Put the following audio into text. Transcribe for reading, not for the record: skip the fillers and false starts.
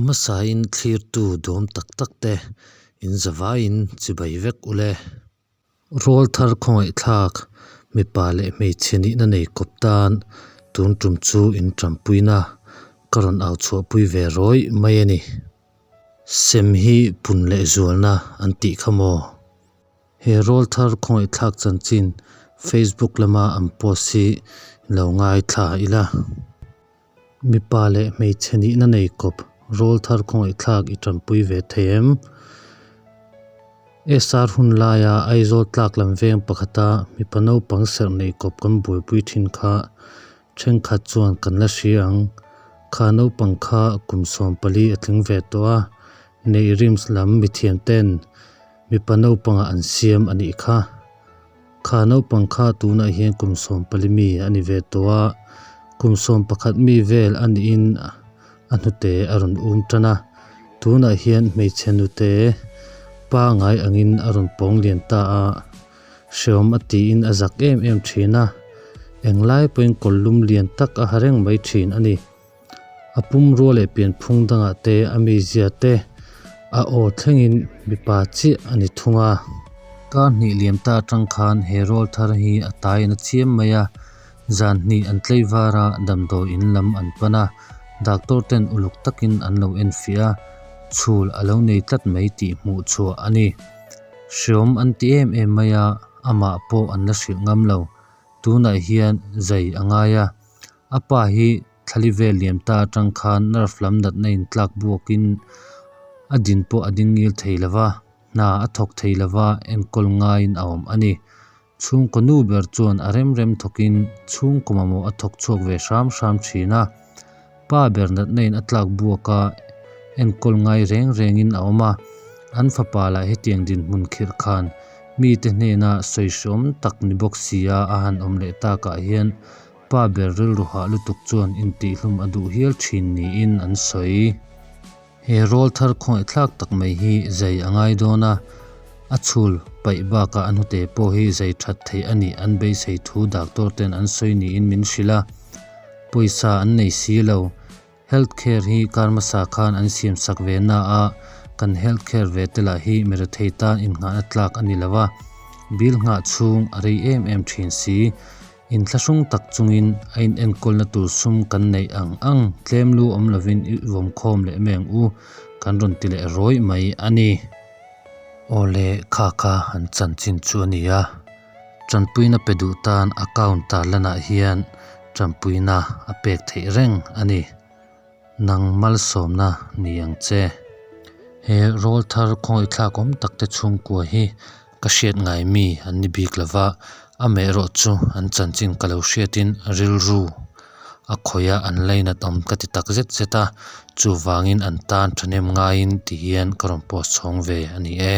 hmasain thlirtu dawm tak tak te in zavaiin chibai vek ule. Rawlthar khawngaihthlak mipa leh hmeichhe nihna nei kawp tan tun tum chu in tanpuina ka rawn au chhuahpui ve rawih mai a ni. Sem hi pun leh zualna an tih kha maw? He rawlthar khawngaihthlak chanchin Facebook lama an post hi lo ngaithla ila. Mipa leh hmeichhe nihna nei kawp rawlthar khawngaihthlak i tanpui ve thei em? SR hun laia Aizawl tlak lam veng pakhata mipa naupang serh nei kawp kan buaipui thin kha thenkhat chuan kan la hria ang. Kha naupang kha kum 14 a tling ve tawh a, neih rims lam mithiam ten mipa naupangah an siam a nih kha. Kha naupang kha tunah hian kum 14 mi a ni ve tawh a, kum 11 mi vel a niin a hnute a rawn um tan a. Tunah hian hmeichhe nute pangai angin a rawn pawng lian ta a, hreawm a tiin a zak em em thin a, englai pawhin kawlhlum lian tak a ha reng mai thin a ni. A pumrua leh pianphung dangah te a mizia te a aw thlengin mipa chiah a ni thung a. Kar hnih liam ta atang khan he rawlthar hi a taiin a chiam mai a, zan hnih an tlei var a, damdawi in lam an pan a, doctor ten uluk takin an lo enfiah a, chhul a lo nei tlat mai tih hmuh chhuah a ni. Hreawm an ti em em mai a, amah pawh an la hrilh ngam lo. Tunah hian zai a ngai a, A pa hi thlali vel liam ta atang khan nerve lam natna in tlak buakin a din pawh a ding ngil thei lo va, hna a thawk thei lo va, enkawl ngaiin a awm a ni. Chhungkaw nu ber chuan a rem rem thawkin chhungkaw mamawh a thawk chhuak ve hram hram thin a. Pa ber natna in a tlak buak a, enkawl ngai reng rengin a awm a. An fapa lah hetiang dinhmun khirh khan mite hnena sawi hreawm tak ni bawk sia a han awm leh takah hian Pa ber rilru hah lutuk chuan intihlum a duh hial thin niin an sawi. He rawlthar khawngaihthlak tak mai hi zai a ngai dawn a, a chhul paih bakah a hnute pawh hi zai that theih a nih an beisei thu doctor ten an sawi niin min hrilh a. Pawisa an nei si lo. Health care hi kar hmasa khan an siam sak ve na a, kan health care ve te lah hi mi rethei tan innghahna tlak a ni lo a, bill nghah chhung a rei em em thin si. Inthlahrung tak chungin a inenkawlna tur sum kan neih ang ang tlem lu awm lovin i vawmkhawm leh mai ang u, kan rawn ti leh rawih mai a ni. Awle kha kha an chanchin chu a ni a, tanpuina pe duh tan account tarlanah hian tanpuina a pek theih reng a ni. Nang malsawmna ni ang che. He rawlthar khawngaihthlak awm tak te chhungkua hi ka hriat ngai mi an ni bik lo va, amaherawh chu an chanchin ka lo hriatin rilru a khawih a an lainat awm ka ti tak zet zet a, chuvangin an tan thahnem ngaiin ti hian ka rawn post chhawng ve a ni e.